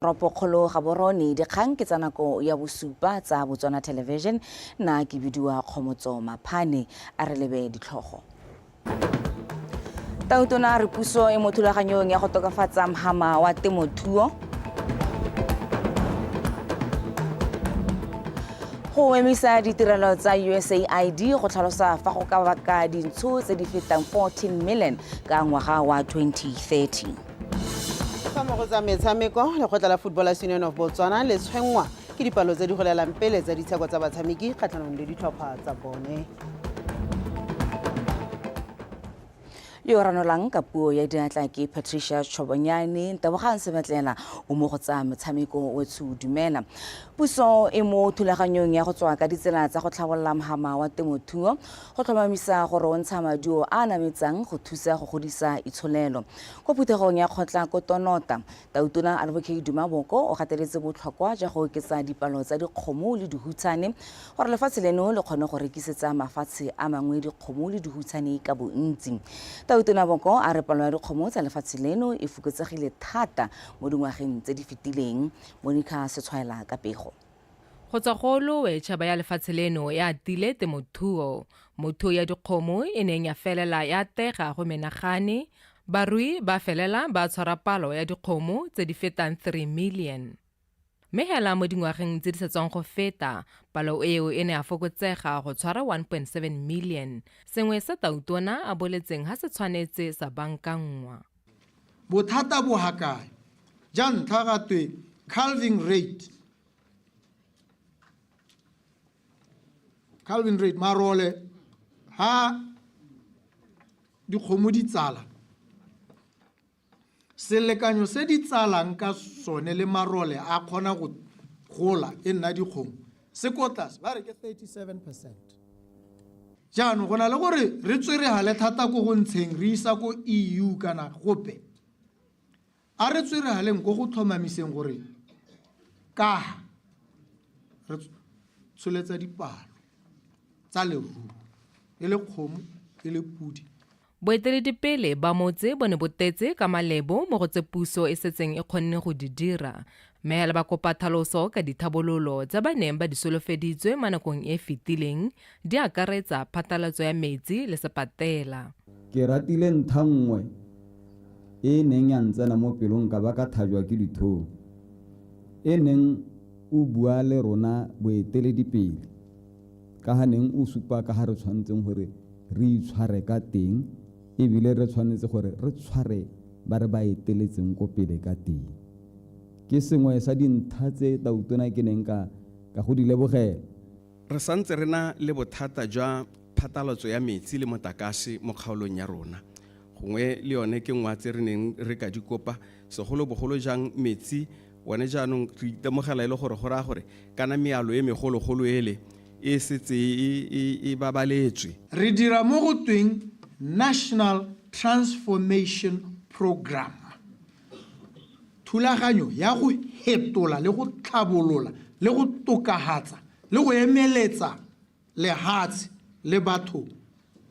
Toropokgolo Gaborone, dikgang ke tsa nako ya bosupa tsa Botswana Television. Nna ke bidiwa Kgomotso Maphane. A re lebe ditlhogo. Tautona a re puso e mo thulaganyong ya go tokafatsa mhama wa temothuo. Go emisa ditirelo tsa USAID go tlhalosa fa go ka baka dintsho tse di fetang 14 million ka ngwaga wa 2030. Fa mo go tsa metshameko, lekgotla la Footballers Union of Botswana le tshwenngwa ke dipalo tse di golelang pele tsa ditsheko tsa batshameki kgatlhanong le ditlhopha tsa bone. Yo ranolang ka puo ya diatla ke Patricia Chobonyane. Ntebogang Sebatlela o mo go tsa metshameko wetsho dumela. Puso e mo thulaganyong ya go tswa ka ditsela tsa go tlhabolola mhama wa temothuo go tlhomamisa gore o ntsha maduo a a nametsang go thusa go godisa itsholelo. Kwa phuthegong ya kgotla ko Tonota, Tautona Advocate Duma Boko o gateletse botlhokwa jwa go oketsa dipalo tsa dikgomo le dihutshane gore lefatshe leno le kgone go rekisetsa mafatshe a mangwe dikgomo le dihutshane ka bontsi. Tautona Boko a re palo ya dikgomo tsa lefatshe leno e fokotsegile thata mo dingwageng tse di fetileng. Monica Setshwaela ka pego. Go tswa go lowe tšhaba ya lefatshe leno e atile temothuo. Mo thuo ya dikgomo e neng ya felela e atega go menagane, barui ba felela ba tshwara palo ya dikgomo tse di fetang 3 million. Mme hela mo dingwageng tse di sa tswang go feta, palo eo e ne ya fokotsega go tshwara 1.7 million, sengwe se Tautona a boletseng ha se tshwanetse sa bankanngwa. Bothata bo ha kae? Ja ntlha ga twe calving rate. Calving rate marole ha dikgomo di tsala selekanyo se di tsalang ka sone le marole a kgona go gola e nna dikgomo se ko tlase ba re ke 37 percent. Jaanong go na le gore re tsweregale thata ko go ntsheng re isa ko EU kana gope, a re tsweregaleng ko go tlhomamiseng gore kaha re tsholetsa dipalo tsa leruo e le kgomo e le podi. Boeteledipele ba motse bo ne bo tetse ka malebo mo go tse puso e setseng e kgonne go di dira, mme hela ba kopa thaloso ka dithabololo tse ba neng ba di solofeditswe mo nakong e e fetileng, di akaretsa phatlalatso ya metsi le sepatela. Ke ratile ntha nngwe e e neng ya ntsena mo pelong ka ba ka thajwa ke dithong, e neng o bua le rona boeteledipele ka ga neng o supa ka ga re tshwanetseng gore re itshware ka teng e bile re tshwanetse gore re tshware ba re ba eteletseng ko pele ka teng. Ke sengwe sa dintha tse Tautona ke neng ka ka go di lebogela. Re santse re na le bothata jwa phatlalatso ya metsi le motlakase mo kgaolong ya rona. Gongwe le yone ke nngwe ya tse re neng re ka di kopa, segolobogolo jang metsi one jaanong re itemogela e le gore go raya gore kana mealo e megologolo ele e setse e, e, e babaletswe. Re dira mo go tweng National Transformation Programme, thulaganyo ya go hetola le go tlhabolola le go tokahatsa le go emeletsa lehatshe le batho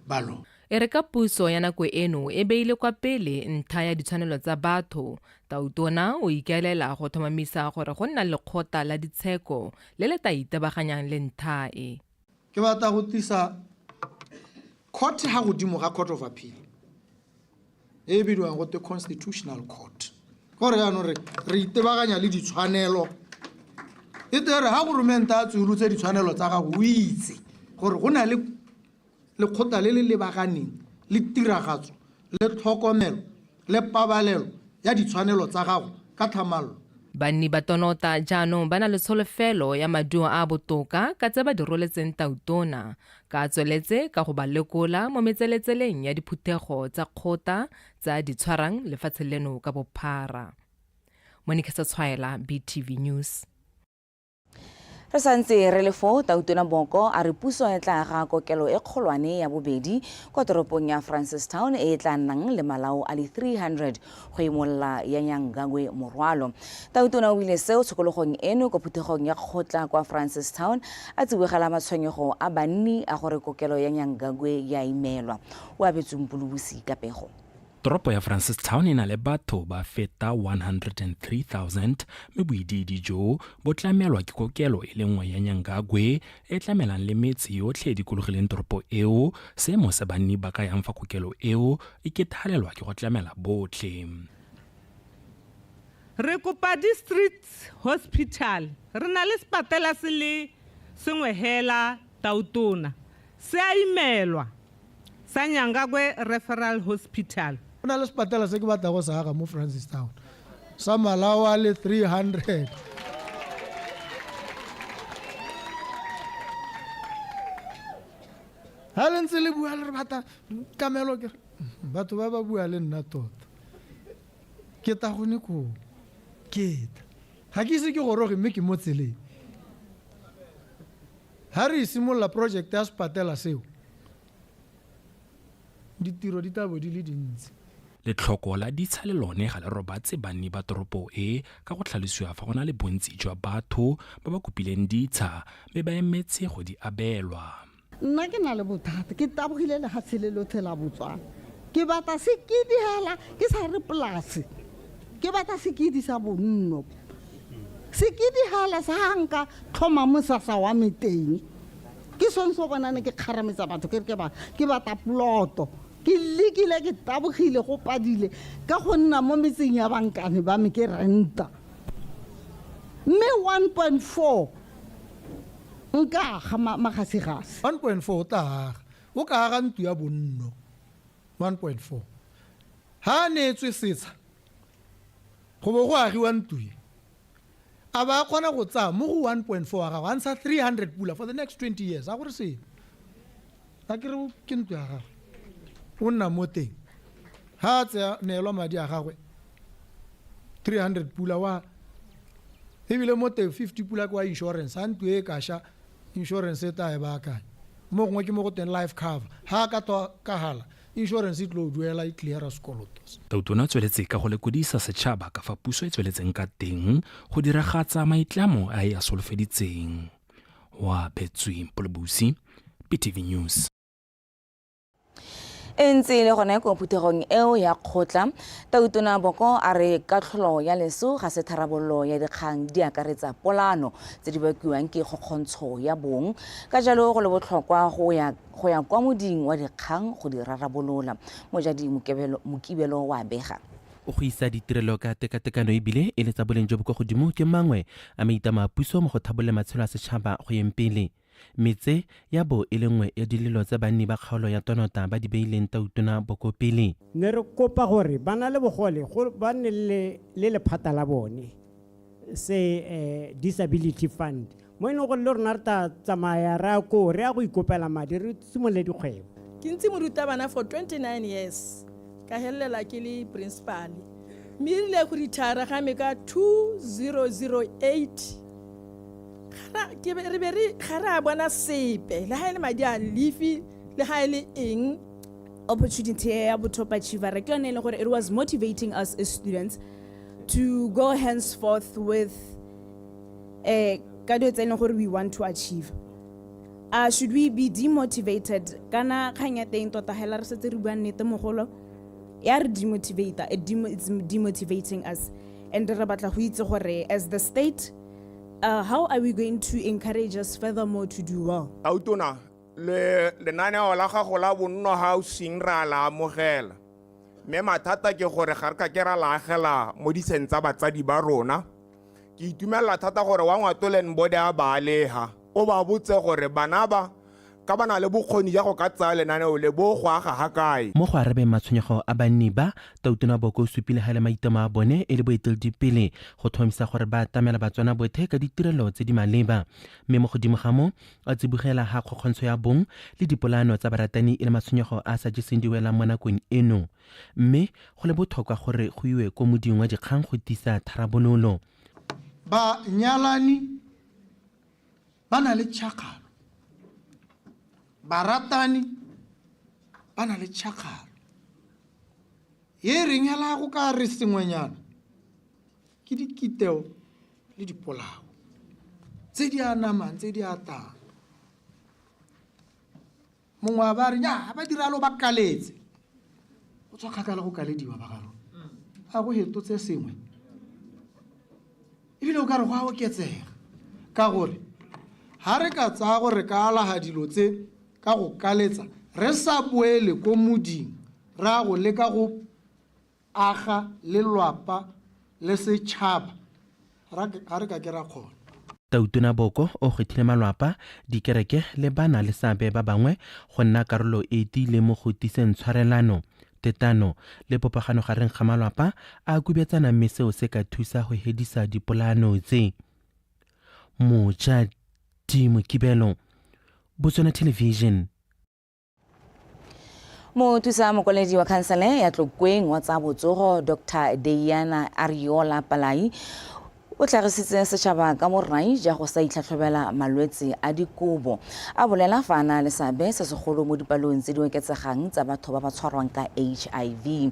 ba lone. E re ka puso ya nako eno e beile kwa pele ntlha ya ditshwanelo tsa batho, Tautona o ikaelela go tlhomamisa gore go nna lekgotla la ditsheko le le tla itebaganyang le ntlha e. Ke batla go tlisa court ha godimo ga Court of Appeal e e bidiwang go te Constitutional Court. Gore jaanong re re itebaganya le ditshwanelo e tere ha goromente a tsoolotse ditshwanelo tsa gago o itse gore go na le lekgotla le le lebaganeng le tiragatso le tlhokomelo le pabalelo ya ditshwanelo tsa gago ka tlhamallo. Banni ba Tonota jaanong ba na le tsholofelo ya maduo a a botoka ka tse ba di roletseng Tautona, ka a tsweletse ka go ba lekola mo metseletseleng ya diphuthego tsa kgotla tse a di tshwarang lefatshe leno ka bophara. Monica Setshwaela, BTV News. Re santse re le foo, Tautona Boko a re puso e tla aga kokelo e kgolwane ya bobedi kwa toropong ya Francistown e e tla nnang le malao a le 300 go imolola ya Nyangangwe morwalo. Tautona o buile seo tshokologong eno kwa phuthegong ya kgotla kwa Francistown a tsibogela matshwenyego a banni a gore kokelo ya Nyangangwe ya imelwa. O abetswe Mpulubusi ka pego. Toropo ya Francistown e na le batho ba feta 103,000 mme boidiidi jo bo tlamelwa ke kokelo e le nngwe ya Nyangagwe e tlamelang le metse yotlhe e dikologileng toropo eo, seemo se banni ba kayang fa kokelo eo e kethalelwa ke go tlamela botlhe. Re kopa district hospital, re na le sepatela se le sengwe hela Tautona, se a imelwa, sa Nyangagwe Referral Hospital. Go na le sepatela se ke batla go se aga mo Francistown sa malao a le 300. Ha le ntse le bua le re batla tlamelo ke batho ba ba bua le nna tota. Ke ta gone koo. Ke ta. Ga ke ise ke goroge mme ke mo tseleng. Ha re simolola project ya sepatela seo, ditiro di tla bo di le dintsi. Letlhoko la ditsha le lone ga le robatse banni ba toropo e ka go tlhalosiwa fa go na le bontsi jwa batho ba ba kopileng ditsha mme ba emetse go di abelwa. Nna ke na le bothata, ke tabogile lefatshe le lotlhe la Botswana. Ke batla sekidi hela, ke sa re polase. Ke batla sekidi sa bonno. Sekidi hela sa ha nka tlhoma mosasa wa me teng. Ke sone se o bonane ke kgarametsa batho ke re ke ba ke batla ploto. Ke lekile ke tabogile go padile ka go nna mo metseng ya bankane ba me ke renta. Mme 1.4 Nka aga magasigasi. 1.4 o tla aga. O ka aga ntlo ya bonno. 1.4 Ha a neetswe setsha go bo go agiwa ntlo e, a ba a kgona go tsaya mo go 1.4 wa gagwe a ntsha 300 pula for the next 20 years, a gore sengwe. A ke re ke ntlo ya gagwe, o nna mo teng. Ha a tseya neelwa madi a gagwe 300 pula wa ebile mo teng 50 pula ke wa insurance, ha ntlo e ka sha insurance e tla e baakanya. Mo gongwe ke mo go teng life cover, ha a ka tlhokagala insurance e tlo duela e cleara sekoloto se. Tautona o tsweletse ka go lekodisa setšhaba ka fa puso e tsweletseng ka teng go diragatsa maitlamo a e a solofeditseng. Wa Betswi Mpolobusi, BTV News. E ntse e le gone ko phuthegong eo ya kgotla, Tautona Boko a re katlholo ya leso ga se tharabololo ya dikgang di akaretsa polano tse di bakiwang ke kgokgontsho ya bong, ka jalo go le botlhokwa go ya go ya kwa moding wa dikgang go di rarabolola. Mojadi Mokibelo wa bega. Go isa ditirelo ka tekatekano e bile e le tsa boleng jo bo kwa godimo ke mangwe a maitlamo a puso mo go thabololeng matshelo a setšhaba go yeng pele. Metse ya bo e le nngwe ya dilelo tse banni ba kgaolo ya Tonota ba di beileng Tautona Boko pele. Ne re kopa gore ba na le bogole go ba nne le le lephata la bone se disability fund mo e leng gore le rona re tla tsamaya re ya koo re ya go ikopela madi re simolole dikgwebo. Ke ntse morutabana for 29 years ka helelela ke le principal mme erile go retire ga me ka 2008 re be re ga re a bona sepe le ga e le madi a lefi le ga e le eng. Opportunity ya bo top achiever ke yone e leng gore it was motivating us as students to go henceforth with ka dilo tse e leng gore we want to achieve. Should we be demotivated? Kana kgang ya teng tota hela re setse re bua nnete mogolo ya re demotivate, it's demotivating us, and re batla go itse gore as the state, how are we going to encourage us furthermore to do well? Tautona, le lenaneo la gago la bonno housing ra la amogela, mme mathata ke gore ga re ka ke ra la agela mo ditsheng tsa batsadi ba rona. Ke itumelela thata gore wa Ngwato Land Board a ba aleha, o ba botse gore bana ba ka ba na le bokgoni ja go ka tsaya lenaneo le bo go aga ga kae. Mo go arabeng matshwenyego a banni ba, Tautona Boko o supile ga le maitlamo a bone e le boeteledipele go tlhomamisa gore ba atamela Batswana bothe ka ditirelo tse di maleba. Mme mo godimo ga moo, a tsibogela ga kgokgontsho ya bong le dipolaano tsa baratani e le matshwenyego a a sa jeseng diwelang mo nakong eno. Mme go le botlhokwa gore go iwe ko moding wa dikgang go tisa tharabololo. Banyalani ba na le tšhakgalo, baratani ba na le tšhakgalo ye reng hela go ka re sengwenyana ke dikiteo le dipolao tse di anamang tse di atang. Mongwe a ba re nya ba diralo ba kaletse, go tswa kgakala go kalediwa ba garo a go hetotse sengwe ebile o ka re go a oketsega ka gore ga re ka tsaya gore ka alaga dilo tse ka go kaletsa re sa boele ko moding re a go leka go aga lelwapa le setšhaba ga re ka ke ra kgona. Tautona Boko o gwethile malwapa, dikereke le bana le seabe ba bangwe go nna karolo e e tiileng mo go tiseng tshwarelano, tetano le popagano gareng ga malwapa a a kubetsanang mme seo se ka thusa go hedisa dipolaano tse. Moja D. Mokibelo, Botswana Television. Mothusa mokwaledi wa khansele ya Tlokweng wa tsa botsogo Dr Deiana Ariola Palai o tlhagisitse setšhaba ka borai ja go sa itlhatlhobela malwetse a dikobo, a bolela fa a na le seabe se segolo mo dipalong tse di oketsegang tsa batho ba ba tshwarwang ka HIV.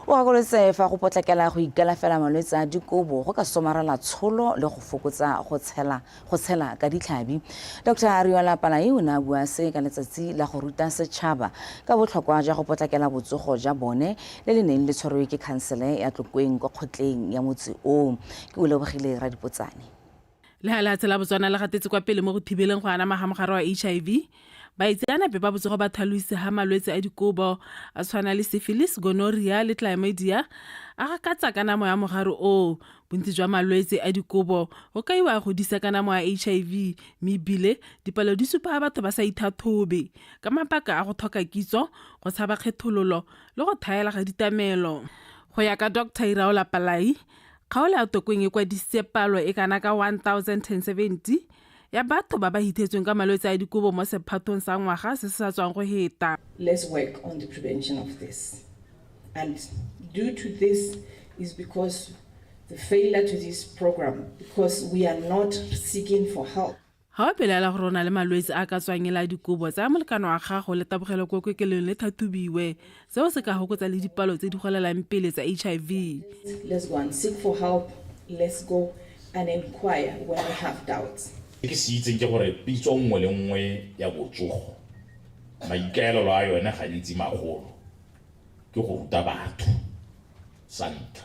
O gakolotse fa go potlakela go ikalafela malwetse a dikobo go ka somarela tsholo le go fokotsa go tshela go tshela ka ditlhabi. Dr Ariola Palai o ne a bua se ka letsatsi la go ruta setšhaba ka botlhokwa jwa go potlakela botsogo jwa bone le le neng le tshwerwe ke khansele ya Tlokweng kwa kgotleng ya motse oo. Ke o lebogile Radipotsane. Le ha lehatshe la Botswana le gatetse kwa pele mo go thibeleng go anama ga mogare wa HIV, baitseanape ba botsogo ba tlhalositse ha malwetse a dikobo a tshwana le syphilis, gonorrhea le chlamydia a gakatsa kanamo ya mogare oo. Bontsi jwa malwetse a dikobo go kaiwa a godisa kanamo ya HIV mme ebile dipalo di supa ha batho ba sa ithathobe ka mabaka a go tlhoka kitso, go tshaba kgethololo le go thaela ga ditamelo. Go ya ka Doctor Iraola Palai, kgaolo ya Tokweng e kwadisitse palo e kana ka 1070 ya batho ba ba hithetsweng ka malwetse a dikobo mo sephathong sa ngwaga se se sa tswang go heta. Let's work on the prevention of this. And due to this is because the failure to this program, because we are not seeking for help. Ga o belaela gore o na le malwetse a ka tswang e le a dikobo, tsaya molekane wa gago le tabogele kwa kokelong le thathobiwe. Seo se ka hokotsa le dipalo tse di golelang pele tsa HIV. Let's go and seek for help, let's go and inquire when we have doubts. Se ke se itseng ke gore pitso nngwe le nngwe ya botsogo, maikaelelo a yone gantsi magolo ke go ruta batho, sa ntlha.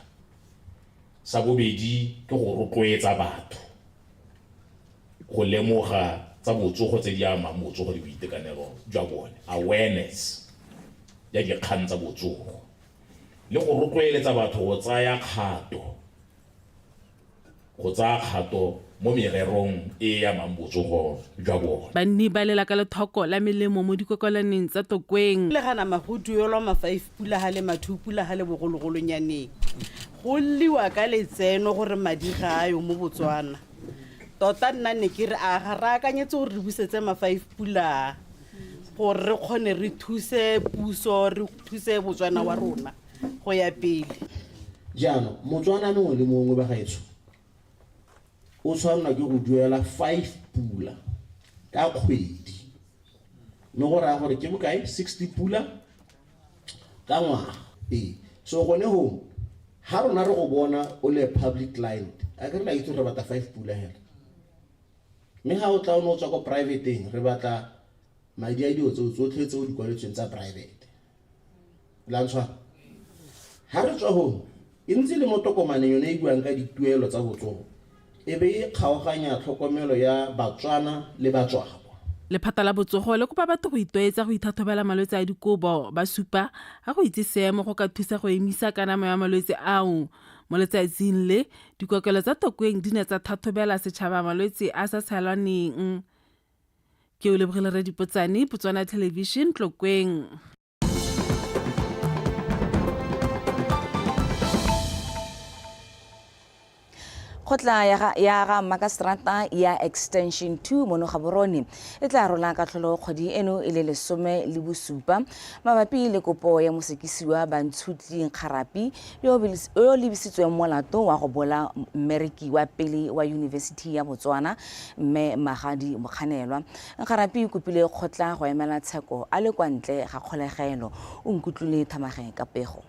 Sa bobedi ke go rotloetsa batho go lemoga tsa botsogo tse di amang botsogo le boitekanelo jwa bone, awareness ya dikgang tsa botsogo, le go rotloeletsa batho go tsaya kgato, go tsaya kgato mo mererong e e amang botsogo jwa bone. Banni ba lela ka lethoko la melemo mo dikokelwaneng tsa Tokweng. Le gana mago duelwa ma-five pula ga le ma-two pula ga le bogologolonyaneng. Go lliwa ka letseno gore madi ga a yo mo Botswana. Tota nna ne ke re a ga re akanyetse gore re busetse ma-five pula gore re kgone re thuse puso, re thuse Botswana wa rona go ya pele. Jaanong Motswana mongwe le mongwe bagaetsho o tshwanelwa ke go duela five pula ka kgwedi, mme go raya gore ke bokae? 60 pula ka ngwaga. Ee, so gone hoo ha rona re go bona o le public client, a ke re la itse gore re batla five pula hela, mme ga o tla o ne o tswa ko privateng re batla madi a dilo tseo tsotlhe tse o di kwaletsweng tsa private. La ntshwara ha re tswa hoo e ntse le mo tokomaneng yone e buang ka dituelo tsa botsogo e be e kgaoganya tlhokomelo ya Batswana le batswakwa. Lephata la botsogo le kopa batho go itwaetsa go ithathobela malwetse a dikobo, ba supa ga go itse seemo go ka thusa go emisa kanamo ya malwetse ao. Mo letsatsing le, dikokelo tsa Tokweng di ne tsa thathobela setšhaba malwetse a sa tshelwaneng. Ke o lebogile Radipotsane, Botswana Television, Tlokweng. Kgotla ya ga Makaseterata ya Extension 2 mono Gaborone e tla rola katlholo kgwedi eno e le 17 mabapi le kopo ya mosekisiwa Bantshutli Nkgarapi yo o lebisitsweng molato wa go bola mmereki wa pele wa Yunibesithi ya Botswana mme Magadi Mokganelwa. Nkgarapi o kopile kgotla go emela tsheko a le kwa ntle ga kgolegelo. O nkutlwile Thamage ka pego.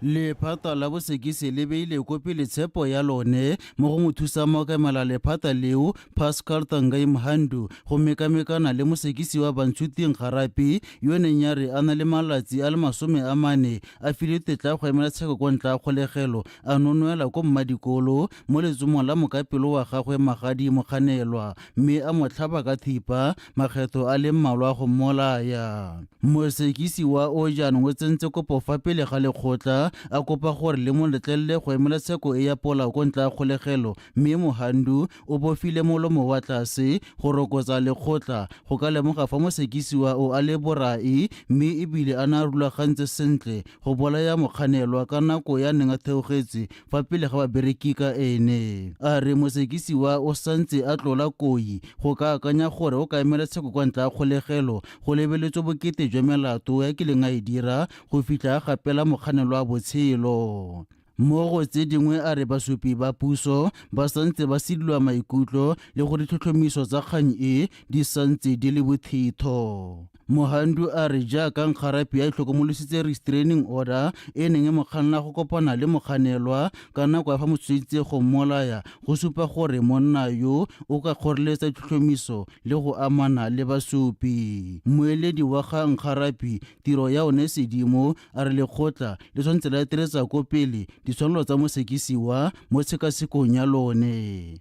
Lephata la bosekisi le beile ko pele tshepo ya lone mo go mothusa mookamela lephata leo Pascal Tangai Mhandu go mekamekana le mosekisi wa Bantshuting Garapi yo neng ya re a na le malatsi a le 40 a filwe tetla ya go emela tsheko kwa ntle ga kgolegelo a nonwela ko mmadikolo mo letsomong la mokapelo wa gagwe Magadi Mokganelwa mme a mo tlhaba ka thipa makgetho a le mmalwa go mmolaya. Mosekisiwa o jaanong o tsentse kopo fa pele ga lekgotla a kopa gore le mo letlelele go emela tsheko e ya polao ko ntle ga kgolegelo mme Mohandu o bofile molomo wa tlase go rokotsa lekgotla go ka lemoga fa mosekisiwa o a le borai mme ebile a ne a rulagantse sentle go bolaya mokganelwa ka nako ya neng a theogetse fa pele ga babereki ka ene. A re mosekisiwa o santse a tlola koi go ka akanya gore o ka emela tsheko kwa ntle ga kgolegelo go lebeletswe bokete jwa melato ya kileng a e dira go fitlha a gapela mokganelwa botshelo. Mo go tse dingwe a re basupi ba puso ba santse ba sidilwa maikutlo le gore ditlhotlhomiso tsa kgang e di santse di le bothitho. Mohandu a re jaaka Nkgarapi a itlhokomolositse restraining order e neng e mo kganna go kopana le mokganelwa ka nako ya fa mo tshweditse go mmolaya go supa gore monna yo o ka kgoreletsa ditlhotlhomiso le go amana le basupi. Mmueledi wa ga Nkgarapi, tiro ya one sedimo, a re lekgotla le tshwanetse la eteletsa ko pele ditshwanelo tsa mosekisiwa mo tshekasekong ya lone.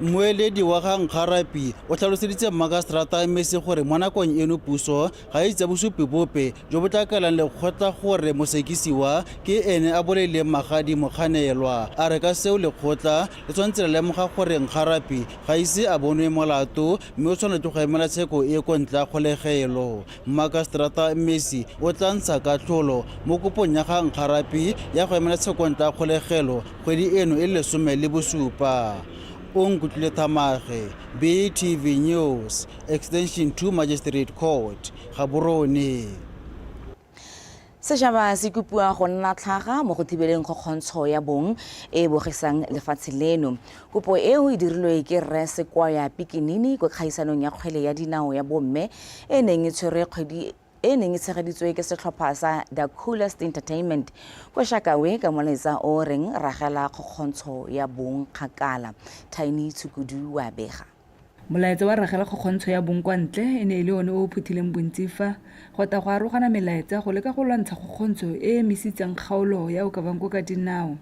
Mmueledi wa ga Nkgarapi o tlhaloseditse Mmakaseterata Mmesi gore mo nakong eno puso ga e itse bosupi bope jo bo tla kaelang lekgotla gore mosekisiwa ke ene a bolaileng Magadi Mokganelwa. A re ka seo lekgotla le tshwanetse la lemoga gore Nkgarapi ga ise a bonwe molato mme o tshwanela ke go emela tsheko e ko ntle ya kgolegelo. Mmakaseterata Mmesi o tla ntsha katlholo mo kopong ya ga Nkgarapi ya go emela tsheko ntle ya kgolegelo kgwedi eno e le 17. Onkutlwile Thamage, BTV News, Extension 2 Magistrate Court, Gaborone. Setšhaba se kopiwa go nna tlhaga mo go thibeleng kgokgontsho ya bong e e bogisang lefatshe leno. Kopo eo e dirilwe ke Rre Sekwaya Pikinini kwa kgaisanong ya kgwele ya dinao ya bomme e neng e tshwerwe kgwedi e neng e tshegeditswe ke setlhopha sa The Coolest Entertainment kwa Shakawe ka molaetsa o reng ragela kgokgontsho ya bong kgakala. Tiny Tshukudu wa bega. Molaetsa wa ragela kgokgontsho ya bong kwa ntle e ne e le one o o phuthileng bontsi fa go tla go arogana melaetsa go leka go lwantsha kgokgontsho e e emisitseng kgaolo ya Okavango ka dinao.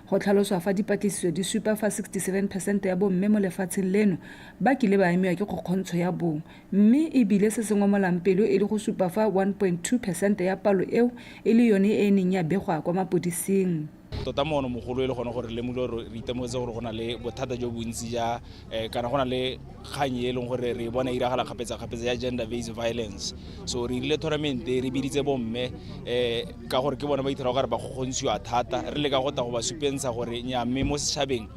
Go tlhaloswa fa dipatlisiso di supa fa 67 percent ya bomme mo lefatsheng leno ba kile ba amiwa ke kgokgontsho ya bong mme e bile se se ngomolang pelo e le go supa fa 1.2 percent ya palo eo e le yone e e neng ya begwa kwa mapodising. Tota moono mogolo e le gone gore re lemogile gore re itemogetse gore go na le bothata jo bontsi ja kana go na le kgang e leng gore re bona e iragala kgapetsa-kgapetsa ya gender based violence. So re irile tournament e, re biditse bomme ka gore ke bone ba ithera gore ba kgokgontshiwa thata, re leka go tla go ba supentsha gore nya mme mo setšhabeng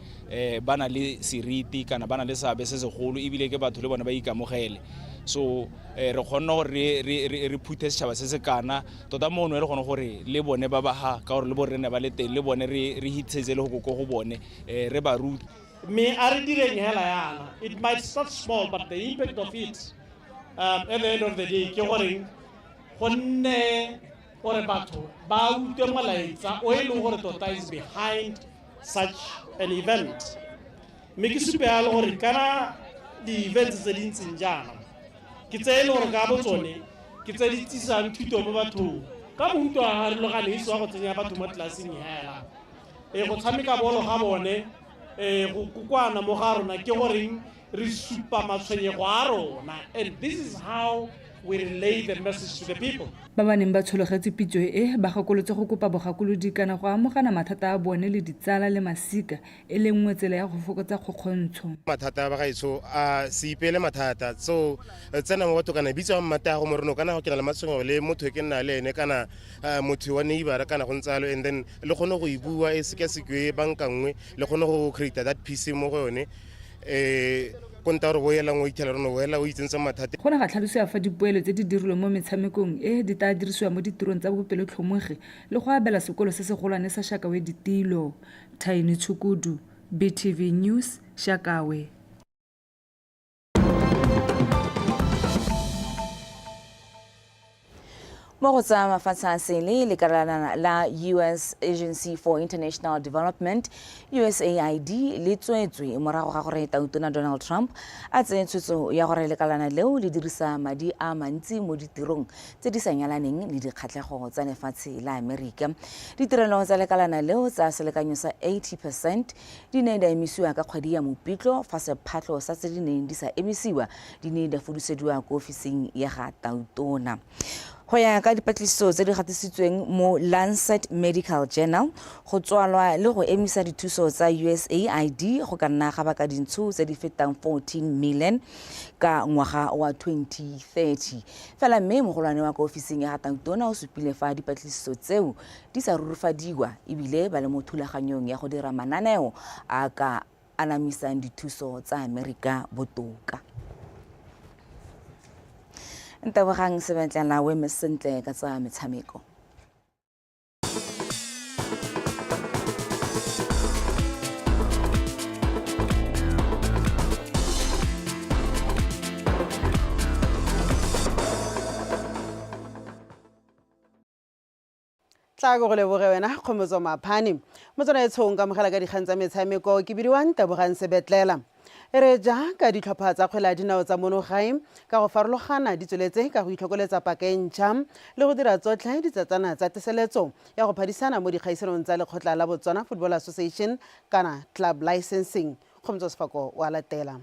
ba na le seriti kana ba na le seabe se segolo ebile ke batho le bone ba ikamogele. So re kgonne gore re phuthe setšhaba se se kana tota mono e le gone gore le bone ba ba ha ka gore le borre ne ba le teng le bone re hitshetse le go ko go bone re ba rute. Mme a re direng hela yana, it might start small but the impact of it at the end of the day ke goreng go nne gore batho ba utlwe molaetsa o e leng gore tota is behind such an event. Mme ke supe yalo gore kana di-events tse di ntseng jaana ke tse e le gore ka botsone ke tse di tsisang thuto mo bathong ka mohuto a harologaneng, e se wa go tsenya batho mo tlelaseng hela. Go tshameka bolo ga bone, go kokoana mo ga rona ke goreng re supa matshwenyego a rona, and this is how we relay the message to the people. Ba ba neng ba tshologetse pitso e ba gakolotse go kopa bogakolodi kana go amogana mathata a bone le ditsala le masika e le nngwe tsela ya go fokotsa kgokgontsho. Mathata a bagaetsho a se ipeele mathata, so tsena mo batho kana bitsa mmatago moreno kana ke na le matshwenyego le motho e ke nna le ene kana motho wa neighbor kana go ntse yalo, and then le kgone go e bua e sekasekiwe e bankanngwe, le kgone go create that peace mo go yone ko nta gore o elang o itlhela rone o ela o itsentse mathata. Go ne ga tlhalosiwa fa dipoelo tse di dirilweng mo metshamekong e di tla dirisiwa mo ditirong tsa bopelotlhomogi le go abela sekolo se segolwane sa Shakawe ditilo. Tiny Tshukudu, BTV News, Shakawe. Mo go tsa mafatshe a sele, lekalana la US Agency for International Development, USAID, le tswetswe morago ga gore Tautona Donald Trump a tseye tshwetso ya gore lekalana leo le dirisa madi a mantsi mo ditirong tse di sa nyalaneng le dikgatlhego tsa lefatshe la Amerika. Ditirelo tsa lekalana leo tsa selekanyo sa 80 percent di ne di emisiwa ka kgwedi ya Mopitlo fa sephatlo sa tse di neng di sa emisiwa di ne di fudusediwa ko ofising ya ga Tautona. Go ya ka dipatlisiso tse di gatisitsweng mo Lancet Medical Journal, go tswalwa le go emisa dithuso tsa USAID go ka nna ga baka dintsho tse di fetang 14 million ka ngwaga wa 2030. Fela mme mogolwane wa ko ofising ya ga Tautona o supile fa dipatlisiso tseo di sa rurifadiwa ebile ba le mo thulaganyong ya go dira mananeo a ka anamisang dithuso tsa Amerika botoka. Ntebogang Sebetlela o eme sentle ka tsa metshameko. Tla ko go leboge wena Kgomotso Maphane. Motswana e tshong kamogela ka dikgang tsa metshameko ke bidiwang Tebogang Sebetlela. E re jaaka ditlhopha tsa kgwele ya dinao tsa mono gae ka go farologana di tsweletse ka go itlhokoletsa paka e ntšha le go dira tsotlhe ditsatsana tsa teseletso ya go phadisana mo dikgaisanong tsa lekgotla la Botswana Football Association kana club licensing. Kgomotso Sefako o a latela.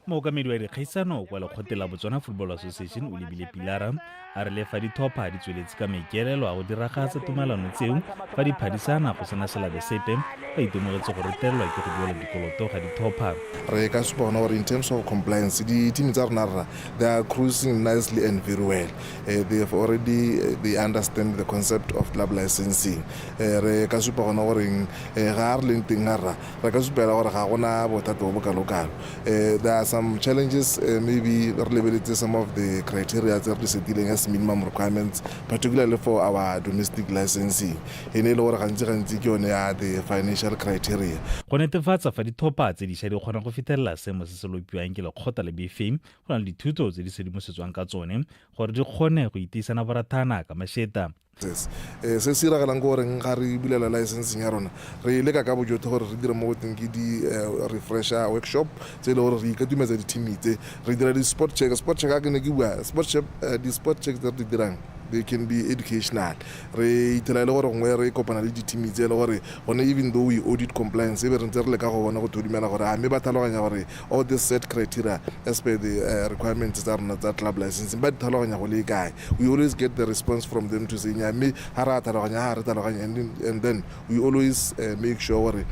Mookamedi wa dikgaisano kwa lekgotleng la Botswana Football Association o lebile Pilara a re le fa dithopha di tsweletse ka maikaelelo a go diragatsa tumalano tseo fa di phadisana go sena selabe sepe, ba itemogetse go retelelwa ke go duela dikoloto ga dithopha. Re ka supa gona gore in terms of compliance di-team tsa rona rra they are cruising nicely and very well. They have already they understand the concept of club licensing. Re ka supa gona goreng ga re leng teng ga rra re ka supela gore ga gona bothata bo bo kalo-kalo. There are some challenges, maybe re lebeletse some of the criteria tse re di setileng as minimum requirements, particularly for our domestic licensing, e ne e le gore gantsi-gantsi ke yone ya the financial criteria. Go netefatsa fa dithopha tse dišwa di kgona go fithelela seemo se se lopiwang ke lekgotla la BFA, go na le dithuto tse di sedimosetswang ka tsone gore di kgone go iteisana borathana ka mašeta. Se se iragalang ke goreng ga re bulela licensing ya rona, re leka ka bojotlhe gore re dire mo go teng ke di-refresher workshop tse e le gore re ikatumetsa di-team tse, re dira di-spot check. Spot check a ke ne ke bua spot check, di-spot check tse re di dirang they can be educational. Re ithela e le gore gongwe re kopana le di-team tse e le gore gone even though we audit compliance, e be re ntse re leka go bona go thodumela gore a mme ba tlhaloganya gore all this set criteria as per the requirements tsa rona tsa club licensing ba di tlhaloganya go le kae. We always get the response from them to say nya mme ga re a tlhaloganya, ga re tlhaloganya, and then we always make sure gore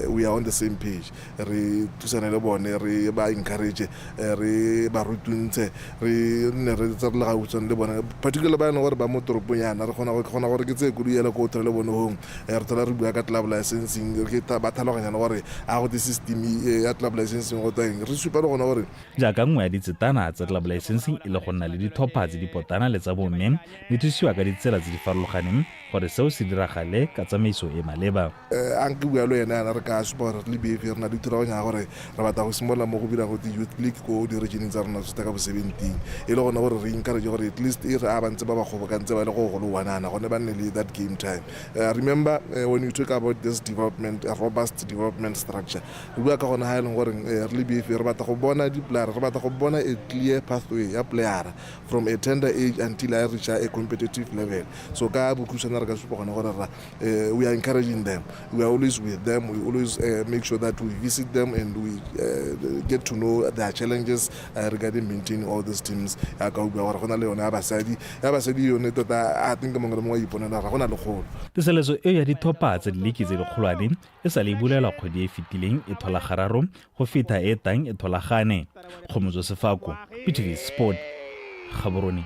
we are on the same page. Re thusane le bone, re ba encourage, re ba rutuntshe, re nne re tse re le gautshwane le bone, particularly ba e leng gore ba mo toropong yana. Re kgona gore ke tseye koloi ele ko thola le bone hong, re thola re bua ka club licensing, ba tlhaloganya le gore a go te system ya club licensing go twa eng. Re supa le gona gore jaaka nngwe ya ditsetana tsa club licensing e le go nna le dithopha tse di potana le tsa bomme, di thusiwa ka ditsela tse di farologaneng gore seo se diragale ka tsamaiso e maleba. A nke bua le wena yana, re ka supa gore re le BFA re na le thulaganyo ya gore re batla go simolola mo go dirang go youth league ko di-regioneng tsa rona tsotlhe ka bo 17, e le gone gore re encourage gore at least e re a ba ntse ba ba kgobokantse ba le go go le one gone ba nne le that game time. Remember, when you talk about this development, robust development structure, re bua ka gone ga e leng gore re le BFA re batla go bona di-player, re batla go bona a clear pathway ya player from a tender age until a reach a competitive level. So ka bokhutshwane re ka supa gone gore ra we are encouraging them, we are always with them, we always make sure that we visit them and we get to know their challenges regarding maintaining all these teams. Ya ka bua gore go na le yone ya basadi yone tota I think mongwe le mongwe a iponela gore go na le kgolo. Teseletso eo ya dithopha tsa diliki tse dikgolwane e sa le e bulelwa kgwedi e fetileng e thola gararo go feta e tang e tholagane. Kgomotso Sefako, BTV Sport, Gaborone.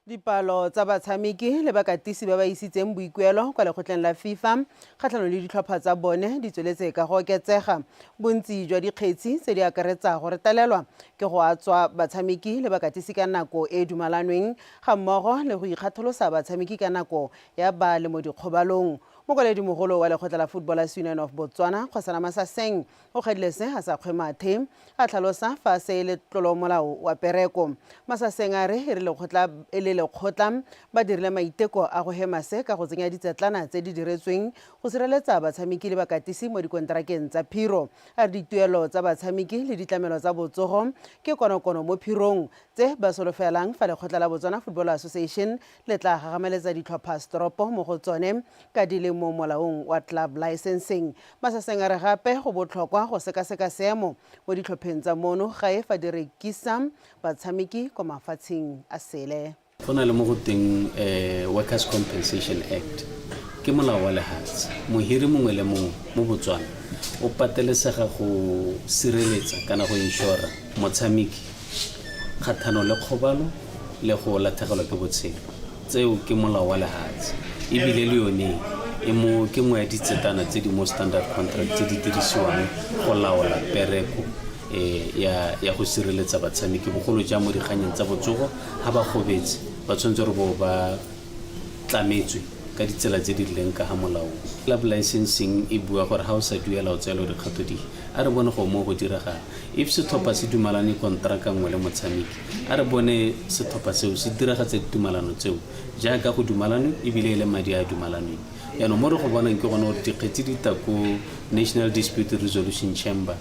Dipalo tsa batshameki le bakatisi ba ba isitseng boikuelo kwa lekgotleng la FIFA kgatlhanong le ditlhopha tsa bone di tsweletse ka go oketsega. Bontsi jwa dikgetsi tse di akaretsa go retelelwa ke go atswa batshameki le bakatisi ka nako e e dumalanweng ga mmogo le go ikgatholosa batshameki ka nako ya ba le mo dikgobalong. Mokwaledi-mogolo wa lekgotla la Footballers Union of Botswana, Kgosana Masaseng, o kgadile se a sa kgwe mathe, a tlhalosa fa se e le tlolomolao wa pereko. Masaseng a re e re lekgotla e le lekgotla ba dirile maiteko a go hema se ka go tsenya ditsetlana tse di diretsweng go sireletsa batshameki le bakatisi mo dikonterakeng tsa phiro. A re dituelo tsa batshameki le ditlamelo tsa botsogo ke konokono mo phirong, tse ba solofelang fa lekgotla la Botswana Football Association le tla gagamaletsa ditlhopha setoropo mo go tsone ka di le mo molaong wa club licensing. Masaseng a re gape go botlhokwa go sekaseka seemo mo ditlhopheng tsa mono gae fa di rekisa batshameki kwa mafatsheng a sele. Go na le mo go teng Workers Compensation Act, ke molao wa lehatshe. Mohiri mongwe le mongwe mo Botswana o patelesega go sireletsa kana go inšora motshameki kgathano le kgobalo le go latlhegelwa ke botshelo. Tseo ke molao wa lehatshe. Ebile le yone e mo ke nngwe ya ditsetana tse di mo standard contract tse di dirisiwang go laola pereko e ya ya go sireletsa batshameki bogolo jang mo dikganyeng tsa botsogo ha ba gobetse ba tshwanetse gore bo ba tlametswe ka ditsela tse di rileng ka ha molaong. Club licensing e bua gore ha o sa duela o tseelwa dikgato di. A re bone go mo go diregang. If setlhopha se dumalane konteraka nngwe le motshameki, a re bone setlhopha seo se diragatsa ditumalano tseo jaaka go dumalanwe ebile e le madi a a dumalanweng. Jaanong mo re go bonang ke gone gore dikgetsi di tla ko National Dispute Resolution Chamber,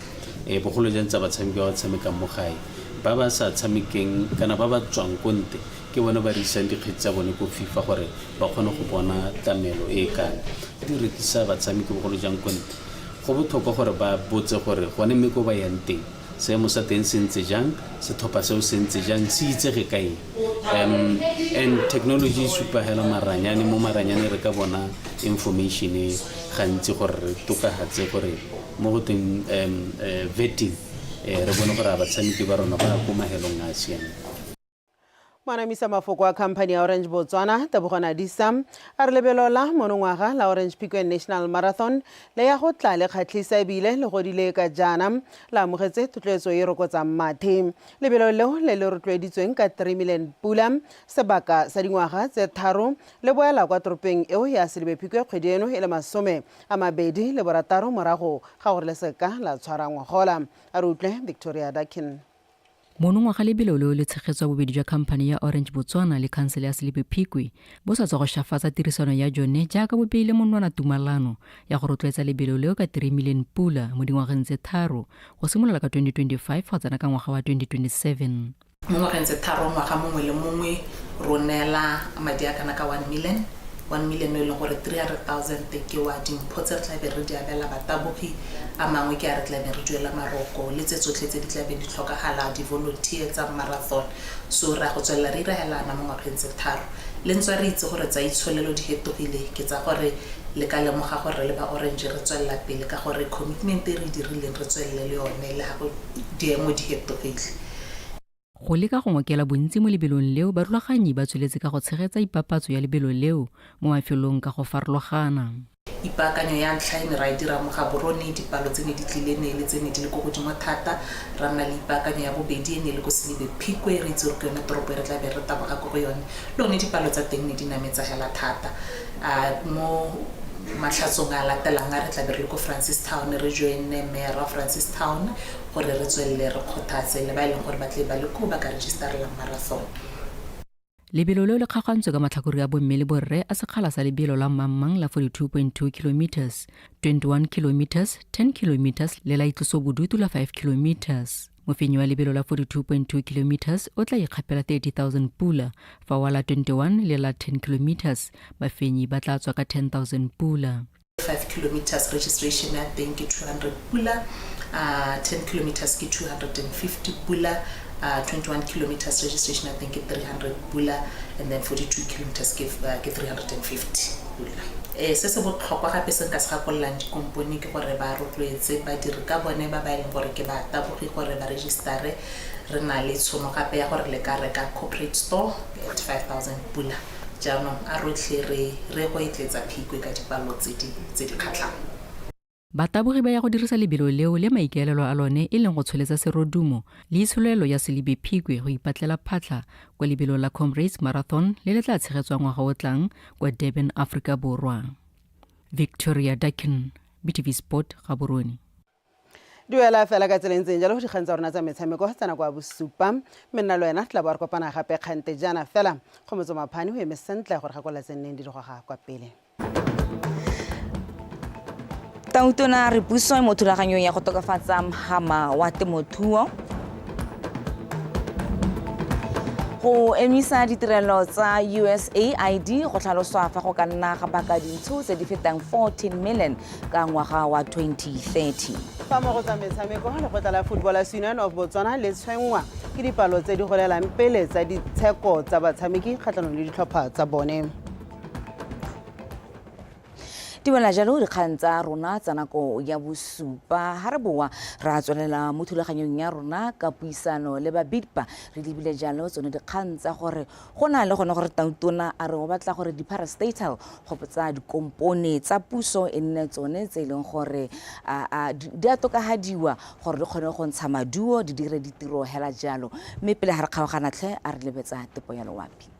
bogolo jang tsa batshameki ba ba tshamekang mo gae. Ba ba sa tshamekeng kana ba ba tswang ko nte ke bone ba re isang dikgetsi tsa bone ko FIFA gore ba kgone go bona tlamelo e e kana. Di rekisa batshameki bogolo jang ko nte. Go botlhokwa gore ba botse gore gone mme ko ba yang teng seemo sa teng se ntse jang, setlhopha seo se ntse jang, se itsege ka eng. And technology e supa hela maranyane, mo maranyane re ka bona information e gantsi gore re tokagatse gore mo go teng vetting re bone gore a batshameki ba rona ba ko mahelong a a siameng. Moanamisa mafoko a khamphani ya Orange Botswana, Tebogo Nadisa, a re lebelo la monongwaga la Orange Phikwe National Marathon le ya go tla le kgatlhisa ebile le godile ka jaana la amogetse thotloetso e rokotsang mathe. Lebelo leo le le rotloeditsweng ka 3 million pula sebaka sa dingwaga tse tharo le boela kwa toropeng eo ya Selibe Phikwe kgwedi eno e le 26 morago ga gore le seka la tshwara ngogola. A re utlwe Victoria Dakin. Monongwaga lebelo leo le tshegetswa bobedi jwa khamphane ya Orange Botswana le khansele ya Selebi Phikwe bo sa tswa go shafatsa tirisano ya jone jaaka bo beile monwana tumalano ya go rotloetsa lebelo leo ka 3 million pula mo dingwageng tse tharo go simolola ka 2025 go tsena ka ngwaga wa 2027. Mo ngwageng tse tharo ngwaga mongwe le mongwe ro neela madi a kana ka 1 million, 1 million o e leng gore 300,000 ke wa dimpho tse re tla beng re di abela batabogi, a mangwe ke a re tla beng re duela maroko le tse tsotlhe tse di tla beng di tlhokagala, di-volunteer tsa marathon. So re ya go tswelela re irahelana mo ngwageng tse tharo. Le ntswa re itse gore tsa itsholelo di hetogile, ke tsa gore le ka lemoga gore re le ba Orange re tswelela pele ka gore commitment e re e dirileng re tswelele le yone le ha diemo di hetogile. Go leka go ngokela bontsi mo lebelong leo, barulaganyi ba tsweletse ka go tshegetsa ipapatso ya lebelo leo mo mafelong ka go farologana. Ipaakanyo ya ntlha e ne ra e dira mo Gaborone, dipalo tse ne di tlile ne e le tse ne di le ko godimo thata. Ra nna le ipaakanyo ya bobedi e ne e le ko Selibe Phikwe, re itse gore ke yone toropo e re tla beng re taboga ko go yone. Le one dipalo tsa teng ne di nametsa hela thata. Mo matlhatsong a latelang a re tla be re le ko Francistown, re join-ne mayor wa Francistown gore re tswelele re kgothatse le ba e leng gore ba tle ba le koo ba ka registerela marathon. Lebelo leo le kgaogantswe ka matlhakore a bomme le borre a sekgala sa lebelo la mmangmang la 42.2 kilometres, 21 kilometres, 10 kilometres le la itlosobodutu la 5 kilometres. Mofenyi wa lebelo la 42.2 kilometres o tla ikgapela 30,000 pula, fa wa la 21 le la 10 kilometres bafenyi ba tla tswa ka 10,000 pula. 5 kilometers registration ya teng ke 200 pula, 10 kilometers ke 250 pula, 21 kilometers registration ya teng ke 300 pula, and then 42 kilometers ke, ke 350 pula. Se se botlhokwa gape se nka se gakololang dikompone ke gore ba rotloetse badiri ka bone ba ba e leng gore ke batabogi gore ba registere. Re na le tshono gape ya gore le ka reka corporate store at 5000 pula. Jaanong a rotlhe re re go etleetsa Phikwe ka dipalo tse di tse di kgatlhang. Batabogi ba ya go dirisa lebelo leo le maikaelelo a lone e leng go tsholetsa serodumo le itsholelo ya Selibe Phikwe go ipatlela phatlha kwa lebelong la Comrades Marathon le le tla tshegetswang ngwaga o tlang kwa Durban, Afrika Borwa. Victoria Dakin, BTV Sport, Gaborone. Duela fela ka tsela e ntseng jalo dikgang tsa rona tsa metshameko tsa nako ya bosupa mme nna le wena tla bo re kopana gape kgante jaana fela Kgomotso Maphane o eme sentle gore gakolola tse nneng di di goga kwa pele. Tautona re puso e mo thulaganyong ya go tokafatsa mhama wa temothuo go emisa ditirelo tsa USAID go tlhaloswa fa go ka nna ga baka dintsho tse di fetang 14 million ka ngwaga wa 2030. Fa mo go tsa metshameko, lekgotla la Footballers Union of Botswana le tshwenngwa ke dipalo tse di golelang pele tsa ditsheko tsa batshameki kgatlhanong le ditlhopha tsa bone. Di wela jalo dikgang tsa rona tsa nako ya bosupa. Ha re boa ra tswelela mo thulaganyong ya rona ka puisano le ba BIDPA re lebile jalo tsone dikgang tsa gore go na le gone gore tautona a re o batla gore di-parastatal go tsa dikompone tsa puso e nne tsone tse e leng gore di a tokagadiwa gore di kgone go ntsha maduo di dire ditiro hela jalo. Mme pele ga re kgaogana tlhe a re lebetsa tepo ya loapi.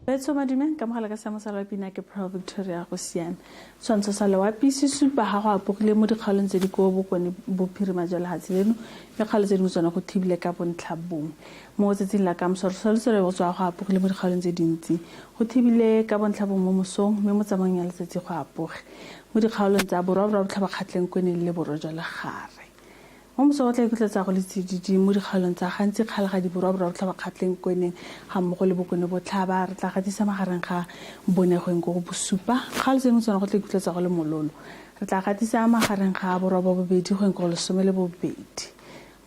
Betso madume ka mogala ka seemo sa loapi na ke Pearl Victoria go siame. Tshwantsho sa loapi se supa ga go apogile mo dikgaolong tse di ko bokone bophirima jwa lehatshe leno mme kgaolo tse dingwe tsone go thibile ka bontlha bongwe. Mo tsatsing la kamoso re solofetse go tswa go apogile mo dikgaolong tse dintsi. Go thibile ka bontlha bongwe mo mosong mme mo tsamaong ya letsatsi go apoge mo dikgaolong tsa borwa borwa botlhaba kgatleng kweneng le borwa jwa legare. Mo mosong go tla ikutletsa go le tsididi mo dikgaolong tsa Gantsi, Kgalagadi, Borwa, Borwa Botlhaba, Kgatleng, Kweneng ga mmogo le Bokone Botlhaba. Re tla gatisa magareng ga bone go eng ko go bosupa. Kgaolo tse dingwe tsone go tla ikutletsa go le mololo. Re tla gatisa magareng ga boroba bobedi go eng ko go lesome le bobedi.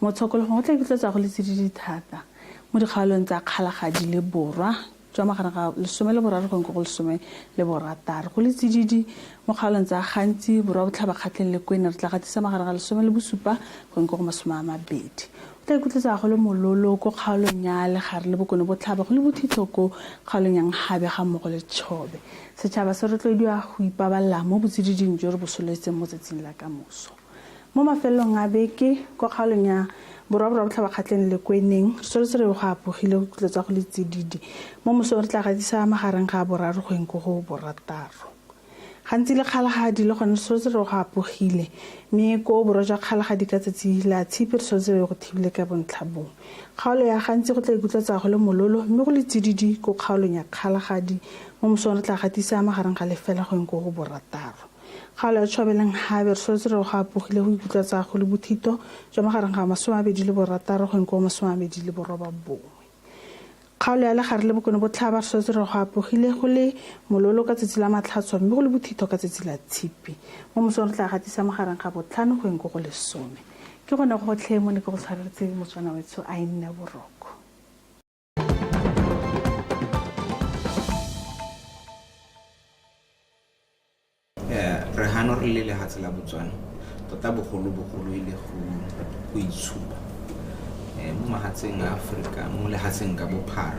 Mo tshokologong go tla ikutletsa go le tsididi thata mo dikgaolong tsa Kgalagadi le Borwa. Jwa magareng ga 13 go ko go 16. Go le tsididi mo kgaolong tsa Gantsi, Borwa Botlhaba, Kgatleng le Kwena. Re tla gatisa magareng ga 17 go ko go 20. O tla ikutlwetsa go le mololo ko kgaolong ya Legare le Bokone Botlhaba, go le bothitho ko kgaolong ya Nhabe ga mmogo le Chobe. Setšhaba se rotloediwa go ipabalela mo botsididing jo re bo solofetseng mo tsatsing la kamoso. Mo mafelelong a beke, kwa kgaolong ya Borwa Borwa Botlhaba Kgatleng le Kweneng, re tsweletse re go apogile go khutlo tsa go le tsididi. Mo mosong re tla gatisa magareng ga boraro go eng ko go borataro. Gantsi le Kgalagadi le gone re tsweletse re go apogile, mme ko borwa jwa Kgalagadi ka tsatsi la Tshipi re tsweletse re go thibile ka bontlha bongwe. Kgaolo ya Gantsi go tla ikutlwa tsa go le mololo mme go le tsididi ko kgaolong ya Kgalagadi. Mo mosong re tla gatisa magareng ga lefela go eng ko go borataro. Kgaolo ya Tshwabeleng Habe re soletse re go apogile go ikutlwa tsa go le bothito jwa magareng ga 26 go eng ko 29. Kgaolo ya Legare le Bokone Botlhaba re soletse re go apogile go le mololo ka tsatsi la Matlhatso mme go le bothito ka tsatsi la Tshipi. Mo mosong re tla gatisa magareng ga botlhano go eng ko go lesome. Ke gone gotlhe mo ne ke go tshwaretse Motswana wetsho a e nne boroko. Re gano re le lehatshe la Botswana, tota bogolo-bogolo e le go itshupa mo mahatsheng a Aforika, mo lehatsheng ka bophara.